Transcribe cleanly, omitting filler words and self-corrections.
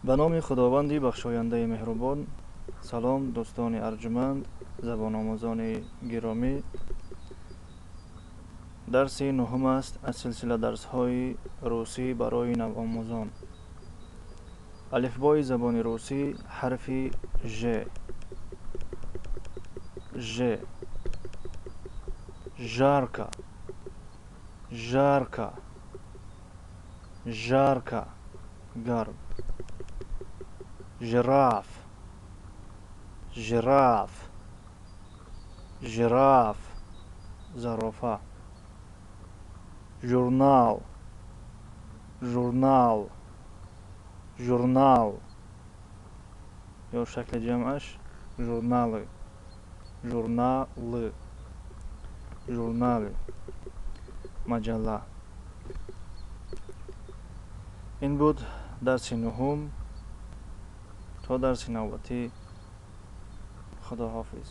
Ба номи Худованди бахшояндаи меҳрубон. Салом, дӯстони арҷуманд, забономӯзони гиромӣ. Дарси нуҳум аст аз силсила дарсҳои русӣ барои навомӯзон. Алифбои забони русӣ, ҳарфи ж. Ж. Жарко, жарко, жарко, гарм. Жираф, жираф, жираф, зарофа. Журнал, журнал, журнал ё шакли ҷамъаш журналы, журналы, журналы, маҷалла. Ин буд дарси нуҳум. То дарси навбатӣ, худоҳофиз.